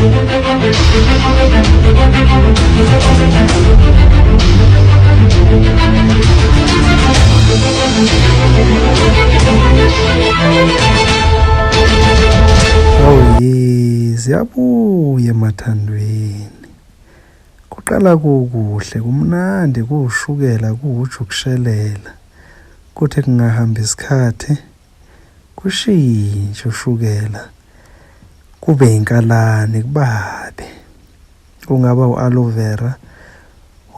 Oh yes, yabuya emathandweni. Kuqala kukuhle, kumnandi, kuwushukela, kuwuju kushelela. Kuthi kungahamba isikhathi kushintshe ushukela kube inkalane kubabe. Kungaba u-aloe vera,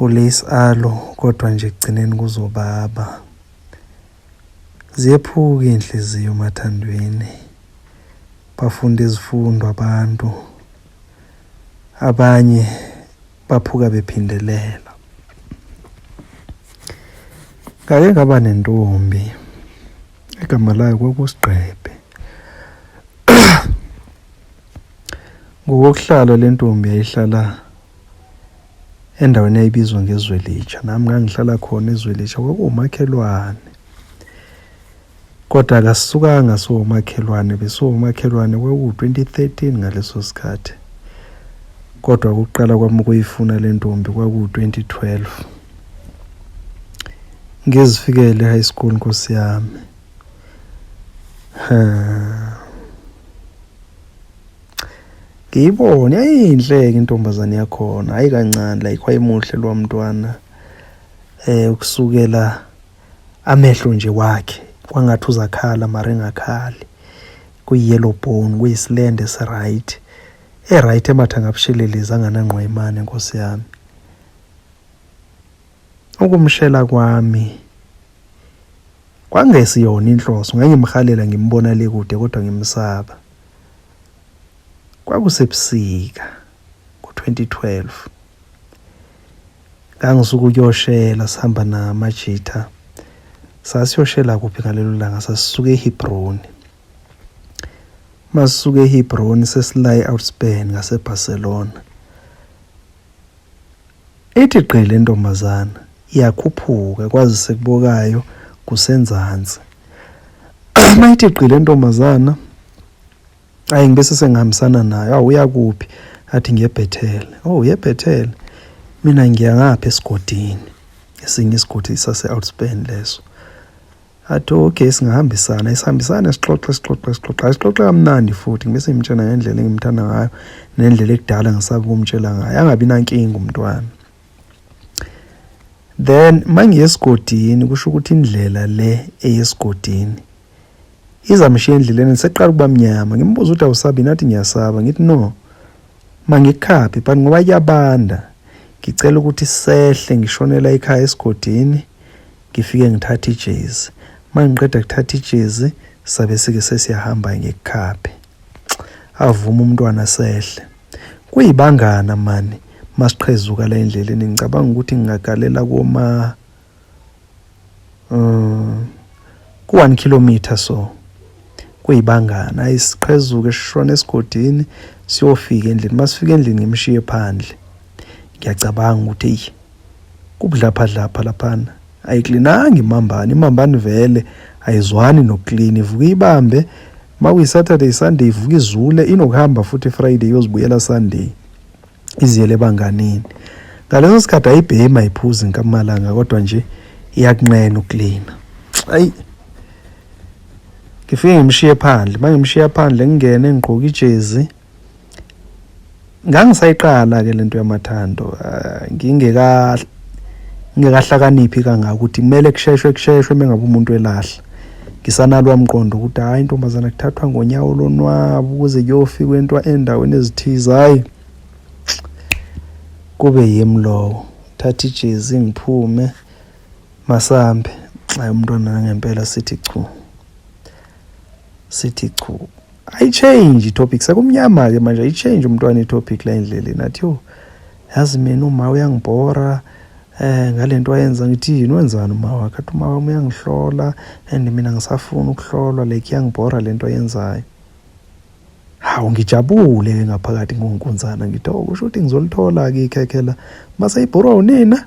u-lace aloe kodwa nje ekugcineni kuzobaba. Ziyephuka iy'nhliziyo emathandweni, bafunda izifundo abantu, abanye baphuka bephindelela. Ngake ngaba nentombi igama layo kwakuSigqebhe. Ngokokuhlala le ntombi yayihlala endaweni eyayibizwa ngeZwelitsha, nami ngangihlala khona eZwelitsha, kwakuwumakhelwane. Kodwa akasukanga siwomakhelwane, besiwomakhelwane kwakuwu-2013 ngaleso sikhathi. Kodwa ukuqala kwami ukuyifuna le ntombi kwakuwu-2012. Ngizifikele e-high school nkosi yami. Ngiyibone yayinhle-ke intombazane yakhona, hhayi kancane like wayemuhle lowa mntwana. Ukusukela amehlo nje wakhe kwangathi uzakhala mara engakhali. Kuyi-yellow bone, kuyisilende esi-right, e-right emathanga abushelelezi anganangqwayimane nkosi yami. Ukumshela kwami kwangesiyona inhloso, ngangimhalela ngimbona le kude kodwa ngimsaba. Kwakusebusika ngo-2012. Ngangisuka ukuyoshela sihamba namajitha. Sasiyoshela kuphi ngalelo langa? Sasisuka eHebroni. Masisuka eHebroni sesila e-Outspan ngaseBarcelona. Ithi gqi le ntombazana iyakhuphuka kwazise kubokayo kusenzansi. Mayithi gqi le ntombazana ayi ngibese sengihambisana nayo, awu uya kuphi? Athi ngiye eBethel. Oh uye eBethel? Mina ngiya ngapha esigodini, esinye isigodi sase-Outspan leso. Athi okay singahambisana, isihambisane sixoxe sixoxe sixoxe, sixoxe kamnandi futhi ngibese ngimtshela ngendlela engimthanda ngayo nendlela ekudala ngisaba ukumtshela ngayo, angabi nankinga umntwana. Then mangiye esigodini kusho ukuthi indlela le eyesigodini izamshiya endleleni seqala ukuba mnyama. Ngimbuza ukuthi awusabi nathi ngiyasaba, ngithi no mangikhaphi but ngoba kuyabanda ngicela ukuthi sehle ngishonela ekhaya esigodini ngifike ngithathe ijezi. Uma ngiqeda kuthatha ijezi sabe sike sesiyahamba ngikukhaphe. Avume umntwana sehle. Kuyibangana mani masiqhezuka la endleleni ngicabanga ukuthi ngingagalela koma ku-1 kilometer so kuyibangana ayisiqhezuke sishone esigodini siyofika endlini masifika endlini ngimshiye phandle ngiyacabanga ukuthi eyi kubudlaphadlapha laphana ayiklinanga imambane imambane vele ayizwani nokuklina ivuka ibambe uma kuyi-Saturday Sunday ivuka izule inokuhamba futhi Friday iyozibuyela Sunday iziyele ebanganini ngaleso sikhathi ayibhemi ayiphuzi nkamalanga kodwa nje iyakunqena uklina ayi ngifike ngimshiye phandle uma ngimshiya phandle ngingene ngigqoke ijezi ngangisayiqala-ke lento yamathando ah, ngingeka ngingekahlakaniphi kangaka ukuthi kumele kusheshwe kusheshwe uma ngabe umuntu elahla ngisanalwa mqondo ukuthi hhayi intombazana kuthathwa ngonyawo lonwabu ukuze kuyofikwa into endaweni ezithize hhayi kube yimi lowo thatha ijezi ngiphume masambe hayi umntwana nangempela sithi chu sithi chu ayichange itopic sekumnyama-ke manje ayichange umntwana itopic la endleleni athi yo yazi mina uma uyangibhora eh ngalento ayenza ngithi yini wenzani uma wakhe athi uma wami uyangihlola and mina ngisafuna ukuhlolwa like iyangibhora lento ayenzayo hawu ngijabule ke ngaphakathi ngonkunzana ngithi oh kusho ukuthi ngizolithola-ke ikhekhe la mase ibhorwa unina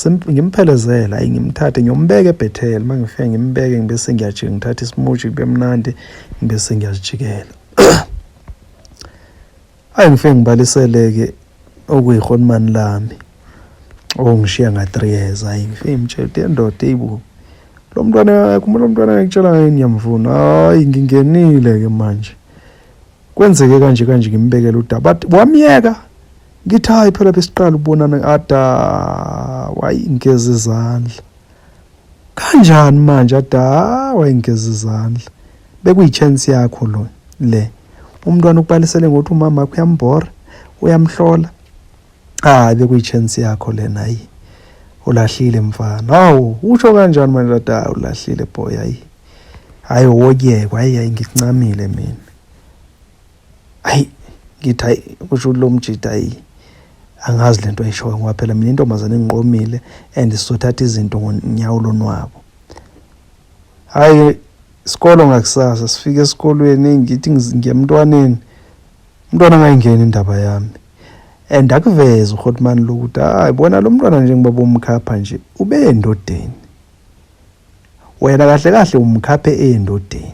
Ngimphelezele ayi ngimthathe ngiyombeka eBethel uma ngifika ngimbeke ngibese ngiyajika ngithathe ismutshi kube mnandi ngibese ngiyazijikela. Hayi ngifike ngibalisele-ke okuyihonimani lami ongishiya nga-3 years. Hayi ngifike ngimtshela ukuthi endoda eyibo lo mntwana kumele lo mntwana ngikutshela ngaye ngiyamfuna. Hayi ngingenile-ke manje kwenzeke kanje kanje ngimbekele udaba but wamyeka ngithi hayi phela besiqala ukubonana ada wayingeza izandla kanjani manje ada wayingeza izandla bekuyi-chance yakho lo le umntwana ukubalisele ngokuthi umama wakho uyambhora uyamhlola hayi bekuyi-chance yakho lena hayi ulahlile mfana hawu usho kanjani manje ada ulahlile boy hayi hayi woyekwa hayi hayi ngikuncamile mina hayi ngithi hayi kusho ukuthi lo mjita hayi angazi lento ayishoyo ngoba phela mina intombazane engiqomile and sizothatha izinto ngonyawo lonwabo hayi isikolo ngakusasa sifike esikolweni ngithi ngiyemntwaneni umntwana angayingeni indaba yami and akuveze uHotman lokuthi hayi bona lo mntwana njengoba bomkhapha nje ube endodeni wena kahle kahle umkhaphe endodeni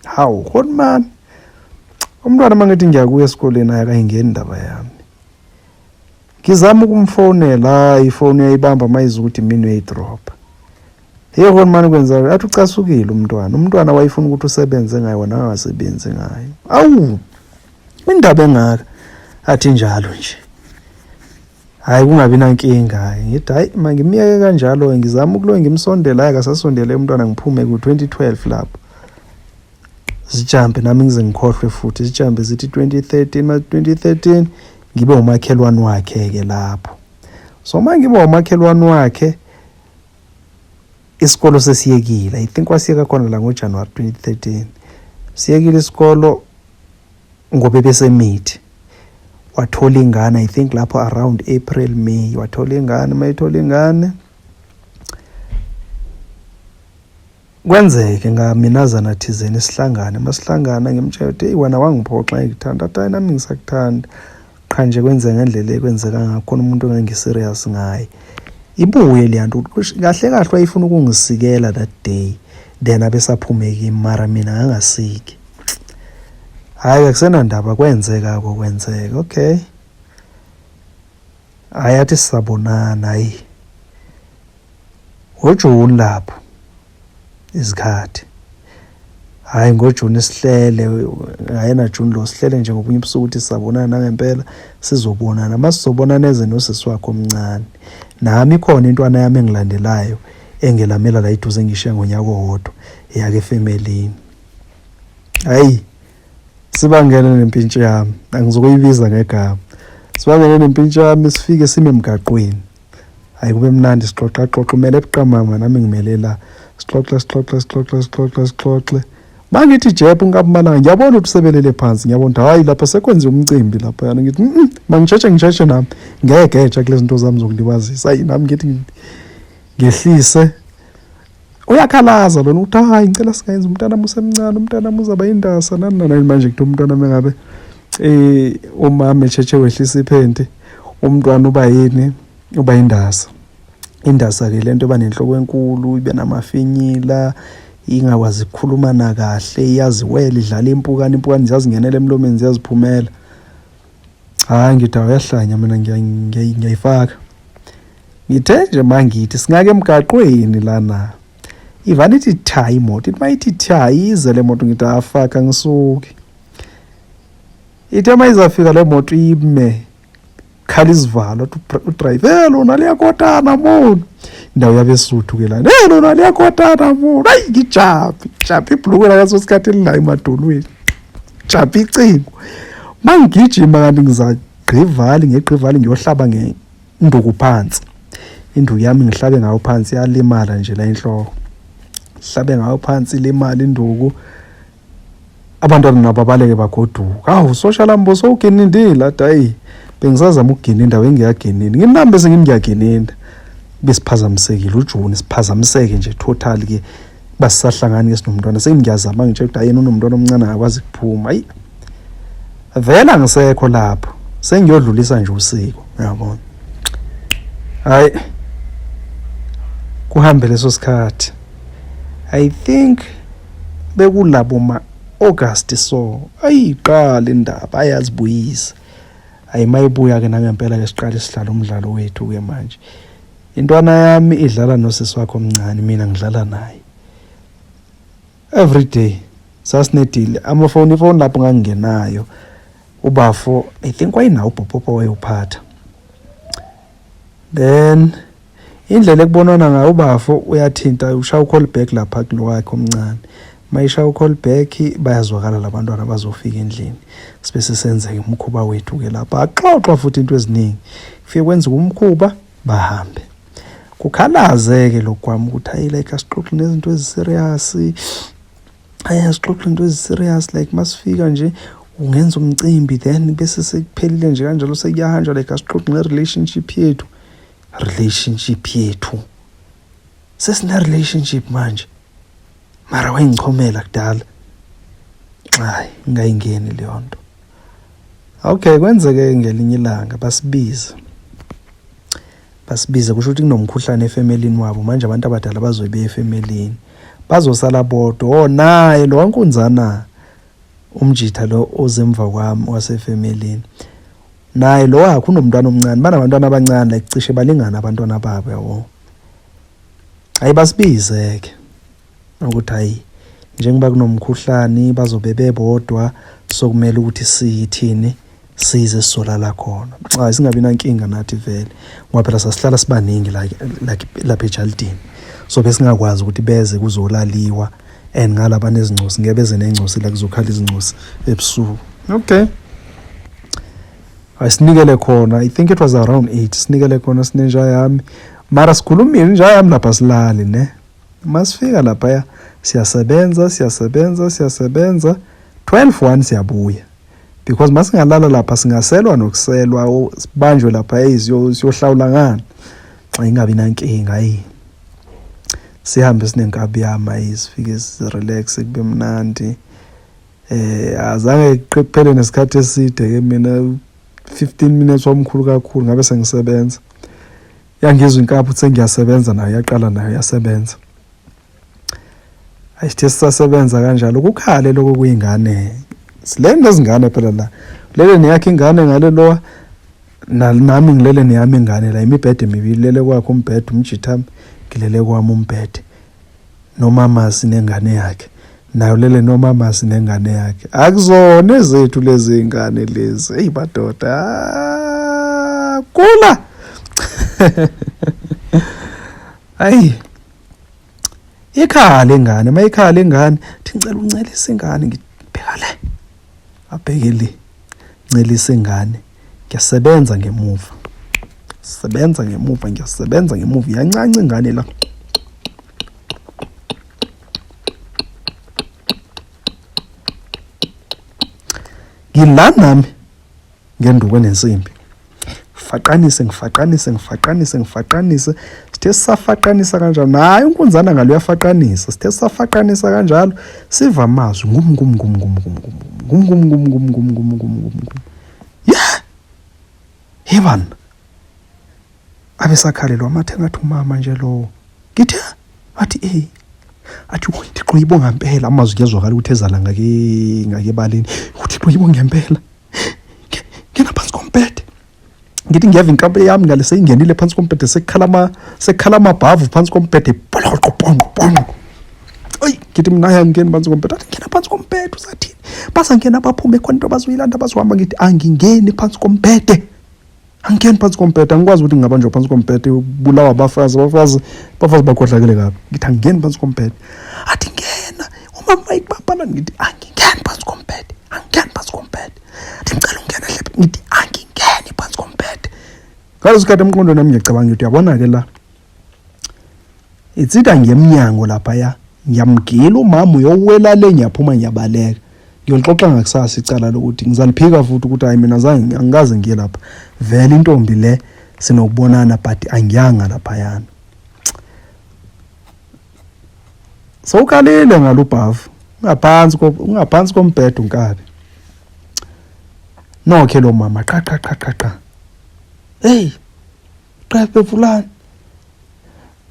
hawu Hotman umntwana mangithi ngiyakuya esikoleni akayingeni indaba yami ngizama ukumfonela ifoni uyayibamba mayizwa ukuthi mina uyayidropha Hey Hotman kwenza athi ucasukile umntwana umntwana wayefuna ukuthi usebenze ngayo wena angasebenzi ngayo awu indaba engaka athi njalo nje hayi kungabi nankinga hayi ngithi hayi mangimyeke kanjalo ngizama ukulo ngimsondela hayi akasasondele umntwana ngiphume ku-2012 lapho zijampe nami ngize ngikhohlwe futhi zijampe zithi 2013 ma 2013 ngibe umakhelwane wakhe-ke lapho so uma ngibe umakhelwane wakhe isikolo sesiyekile i think wasiyeka khona la ngoJanuary 2013 siyekile isikolo ngoba ebesemithi wathola ingane i think lapho around April May wathola ingane mayithola ingane kwenzeke ngaminazana thizeni sihlangane masihlangana ngimtshela ukuthi hey wena wangiphoxa ngikuthanda athi hayi nami ngisakuthanda qha nje kwenzeka ngendlela ekwenzeka ngakhona umuntu engangi-serious ngaye ibuye leya nto kahle kahle wayefuna ukungisikela that day then abesaphume kimi mara mina ngangasiki hhayi akusenandaba kwenzeka kokwenzeka okay hhayi athi sisabonana hayi ngoJuni lapho izikhathi hhayi ngoJuni sihlele ngayena Juni lo sihlele nje ngobunye ubusuku ukuthi sisabonana nangempela sizobonana uma sizobonana eze nosisi wakhe omncane nami ikhona intwana yami engilandelayo engelamela la eduze ngishiya ngonyaka owodwa eyake efemelini hayi sibangene nempintshi yami angizokuyibiza ngegama sibangene nempintshi yami sifike sime emgaqweni hayi kube mnandi sixoxa xoxa umele ebuqamama nami ngimele la sixoxe sixoxe sixoxe sixoxe sixoxe mangithi jephu nkabumalanga ngiyabona ukuthi usebelele phansi ngiyabona ukuthi hayi lapha sekwenziwa umcimbi lapha yana ngithi mm, mangisheshe ngisheshe nami ngegeja kulezi zinto zami zokulibazisa ayi nami ngithi ngehlise uyakhalaza lona ukuthi hayi ngicela singayenzi umntanami usemncane umntanami uzaba indasa nani nani manje kuthiwa umntwana mengabe eh umama etshetshe wehlisa iphenti umntwana uba yini uba indasa indasa ke lento eba nenhloko enkulu ibe namafinyila ingakwazi ukukhuluma nakahle iyaziwela idlala impukane impukane ziyazingenela emlomeni ziyaziphumela hayi ngithi awuyahlanya mina ngiyayifaka ngithe nje mangithi singake emgaqweni lana ivane ithi tha imoto ithi mayithi tha ize le moto ngithi afaka ngisuke ithe mayizafika le moto ime khala isivalo udrive hey lona liyakotana mona indawo yabesuthu ke lana hey lona liyakotana mona hayi ngijabhi jabhi ibhulukwe lakaso sikhathi elila emadolweni jabhi icingo mangigijima kanti ngizagqivali ngegqivali ngiyohlaba ngenduku phansi induku yami ngihlabe ngayo phansi yalimala nje la inhloko hlabe ngayo phansi ilimala induku abantwana nabo babaleke bagoduka hawu social ambo sowuginindile athi hayi bengisazama ukugininda bengiyagininda nginami bese ngimi ngiyagininda besiphazamisekile ujuni siphazamiseke nje total ke basisahlangani ke sinomntwana sengiyazama ngitshela ukuthi hayi yena unomntwana omncane akakwazi kuphuma ayi vele angisekho lapho sengiyodlulisa nje usiko uyabona hayi kuhambe leso sikhathi i think bekulabo ma August so ayiqala indaba ayazibuyisa. Ayi mayibuya ke nangempela ke siqale sidlala umdlalo wethu ke manje. Intwana yami idlala nosisi wakhe omncane mina ngidlala naye. Every day sasinedili amafoni ifoni lapho ngangingenayo ubafo I think wayinawo ubhobhobho wayewuphatha. Then indlela ekubonwana ngayo ubafo uyathinta ushaya u-call back lapha kulo wakhe omncane. Mayishaya u-call back bayazwakala labantwana bazofika endlini. Sibe sesenzeka umkhuba wethu ke lapha. Axoxwa futhi into eziningi. Kufike kwenziwa umkhuba bahambe. Kukhalaze-ke lokhu kwami ukuthi hayi like asixoxe nezinto ezi-serious. Hayi asixoxe into ezi-serious like masifika nje ungenza umcimbi then bese sekuphelile nje kanjalo sekuyahanjwa like asixoxe nge-relationship yethu. Relationship yethu. Sesine-relationship manje. Mara wayengichomela kudala. Hayi ngingayingeni leyo nto. Okay kwenzeke ngelinye ilanga basibiza. Basibiza kusho ukuthi kunomkhuhlane efemelini wabo manje abantu abadala bazobe beye efemelini. Bazosala bodwa. Oh naye lo wankunzana umjitha lo oze emva kwami wasefemelini. Naye lo wakhe unomntwana omncane banabantwana abancane like cishe balingana abantwana babo yabo. Hayi basibize ke ukuthi hayi njengoba kunomkhuhlane bazobe bebodwa sokumele ukuthi sithini size sizolala khona. Cha singabi nankinga nathi vele ngoba phela sasihlala sibaningi like like lapha ejalidini. So besingakwazi ukuthi beze kuzolaliwa and ngalaba nezingcosi ngeke beze nengcosi la kuzokhala izingcosi ebusuku. Okay. Asinikele khona I think it was around 8 sinikele khona sinenja yami mara sikhulumile inja yami lapha silali ne masifika lapha siyasebenza siyasebenza siyasebenza 12 1 siyabuya because masingalala lapha singaselwa nokuselwa sibanjwe lapha hey siyohlawula ngani xa ingabi nankinga hayi sihambe sinenkabi yami ayi sifike sirelax kube mnandi eh azange kuphele nesikhathi eside ke mina 15 minutes wamkhulu kakhulu ngabe sengisebenza yangizwa inkabi ukuthi sengiyasebenza nayo yaqala nayo yasebenza ayisithe sisasebenza kanjalo kukhale lokho kuyingane silele nezingane phela la lele neyakhe ingane ngale lowa nami ngilele neyami ingane la imibhede mibili lele kwakhe umbhede umjithami ngilele kwami umbhede nomamasi nengane yakhe nayo lele nomamasi nengane yakhe akuzona ezethu lezi ngane lezi eyi madoda ah, kula ayi ikhala ingane mayikhala ingane thi ngicela uncelise ingane ngibheka le abheke le ncelisa ingane ngiyasebenza ngemuva sebenza ngemuva ngiyasebenza ngemuva iyancanca ingane la ngila nami ngenduku enensimbi faqanise ngifaqanise ngifaqanise ngifaqanise sithe sisafaqanisa kanjalo naye unkunzana ngalo uyafaqanisa sithe sisafaqanisa kanjalo siva amazwi ngum ngum ngum ngum ngum ngum ngum ngum ngum ngum ngum ngum ngum ngum yeah hebana abe sakhalelwa amathe ngathi umama nje lowo ngithe athi eh athi uThixo uyibonga ngempela amazwi kuyezwakala ukuthi ezala ngake ngake ebaleni uThixo uyibonga ngempela ngena phansi kombhede ngithi ngiyeva inkampe yami ngale seyingenile phansi kombhede sekukhala ama sekukhala amabhavu phansi kombhede bholoqo bhonqo bhonqo ayi ngithi mina hayi angingeni phansi kombhede athi ngena phansi kombhede usathini basangena baphume khona into bazoyilanda bazohamba ngithi angingeni phansi kombhede angingeni phansi kombhede angikwazi ukuthi ngingabanjwa phansi kombhede ubulawa abafazi abafazi abafazi bakhohlakele kabi ngithi angingeni phansi kombhede athi ngena umama bayikubambana ngithi angingeni phansi kombhede angingeni phansi kombhede athi ngicela ungena hlebe ngithi angingeni phansi kombhede ngaleso sikhathi emqondweni wami ngiyacabanga ngithi uyabona-ke la it's either ngiyemnyango laphaya ngiyamgila umama uyowela le ngiyaphuma ngiyabaleka ngiyolixoxa ngakusasa icala lokuthi ngizaliphika futhi ukuthi hayi mina zange angikaze ngiye lapha vele intombi le sinokubonana but angiyanga laphayana sowukhalile ngalubhavu ungaphansi ungaphansi kombhedo unkabi nokhe lo mama qa qa qa qa qa hey qephe vulani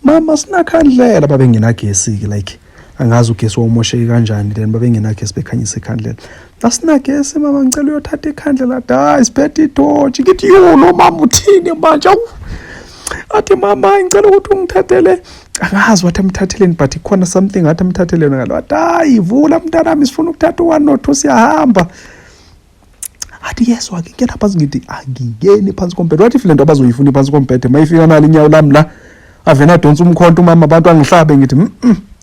mama sinakhandlela babengenagesi ke like Angazi ugesi wawumosheke kanjani, then babengenagesi, bekhanyisa ikhandlela. Asinagesi mama, ngicela uyothatha ikhandlela. Hayi, siphethe itotshi. Ngithi yo, lo mama uthini manje? Awu, athi mama, ngicela ukuthi ungithathele, angazi wathi amthatheleni, but khona something athi amthathele ngalo. Athi hayi, vula mntanami, sifuna ukuthatha u-one no-two, siyahamba. Athi yes, wake ngena phansi. Ngithi angingeni phansi kombhede. Wathi if le nto abazoyifuna phansi kombhede, mayifika nalo inyawo lami la, avena adonsa umkhonto umama, abantu angihlabe. Ngithi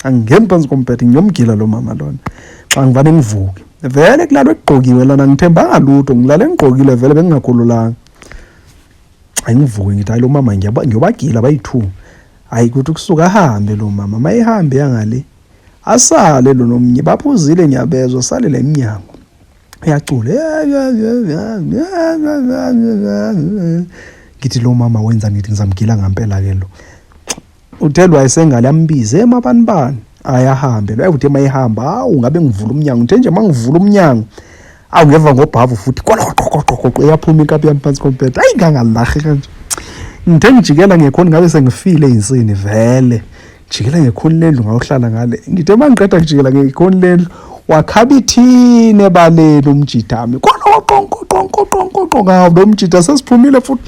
angingeni phansi kombhede, ngiyomgila lo mama lona. Xa ngivane ngivuke vele kulalwe kugqokiwe lana, ngithembanga lutho, ngilale ngigqokile vele, bengingakhululanga. Ayingivuke ngithi hayi, lo mama ngiyobagila bayi-two. Hayi, kuthi kusuka ahambe lo mama, mayihambe yangale, asale lo nomnye, baphuzile, ngiyabezwa, sale la emnyango, uyacula. Ngithi lo mama wenza, ngithi ngizamgila ngampela-ke lo. Uthe lo ayesengale, ambize emabani bani, ayahambe lo. Uthe mayehamba, hawu, ngabe ngivula umnyango. Ngithe nje mangivula umnyango, awu, ngeva ngobhavu futhi, koloqoqoqoqo, iyaphuma inkabi yami phansi kombhede. Ayi, ngangalahi kanje. Ngithe ngijikela ngekhoni, ngabe sengifile insini vele. Jikela ngekhoni lendlu, ngayohlala ngale. Ngithe uma ngiqeda kujikela ngekhoni lendlu, wakhaba ithini ebaleni umjidami, koloqonkoqonkoqonkoqo. Ngawo lo mjida sesiphumile futhi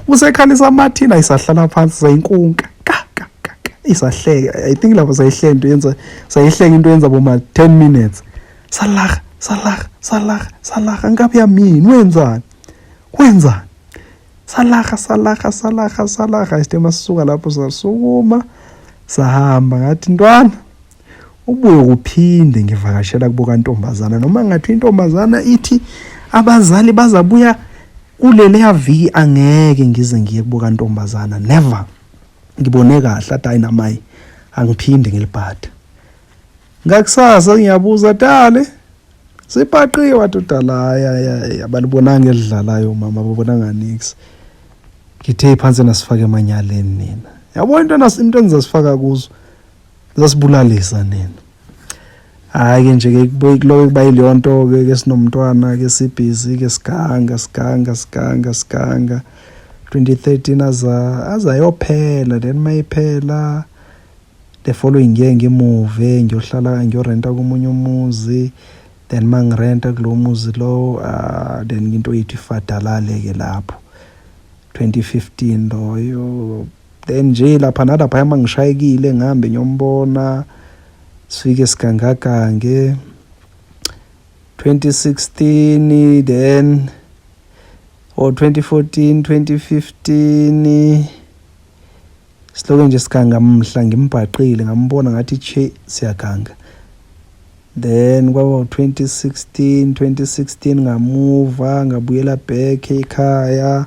usekhalisa amathina. Isahlala phansi, sayinkunka ka ka ka ka, isahleka. I think lapho sayihleka into yenza, sayihleka into yenza boma 10 minutes. Salaha, salaha, salaha, salaha. Ngabe yamini wenzani, wenzani? Salaha, salaha, salaha, salaha. Isithe masisuka lapho, sasukuma sahamba. Ngathi ntwana, ubuye kuphinde ngivakashela kubo kantombazana, noma ngathi intombazana ithi abazali bazabuya kuleleya viki, angeke ngize ngiye kubo kantombazana, never. Ngibone kahle. Athi hayi, namayi angiphinde ngilibhada. Ngakusasa ngiyabuza, dale sibhaqiwe? Wathi udala, hayi hayi, abalibonanga elidlalayo mama, babonanga nix. Ngithe phansi nasifake emanyaleni nina, yabo, into into enizasifaka kuzo zasibulalisa nina. Hayi ke nje ke kuloko kuba yileyo nto ke ke sinomntwana ke, sibhizi ke, siganga, siganga, siganga, siganga. 2013 aza azayophela, then mayiphela the following year ngimuve, ngiyohlala, ngiyorenta komunye umuzi. Then mangirenta kulo muzi lo, then into yethu ifadalale ke lapho 2015 loyo. Then nje lapha nalapha mangishayekile, ngihambe ngiyombona, sifike sigangagange 2016, then or 2014, 2015, siloke nje siganga. Mhla ngimbhaqile, ngambona, ngathi che, siyaganga. Then kwaba 2016, 2016 ngamuva, ngabuyela back ekhaya.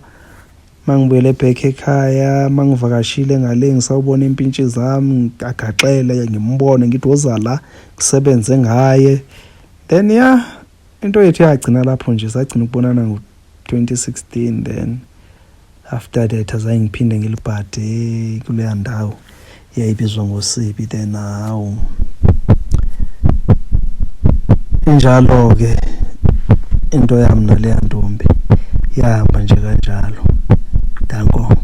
Mangibuyele back ekhaya, mangivakashile ngale, ngisawubona impintshi zami, agaxele, ngimbone, ngithi woza la ngisebenze ngaye. Then yeah, into yethu yagcina lapho nje, sagcina ukubonana ngo-2016. Then after that azange ngiphinde ngilibhade kuleya ndawo yayibizwa ngosibi. Then hawu, injalo-ke into yami naleya ntombi, yahamba nje kanjalo. Danko.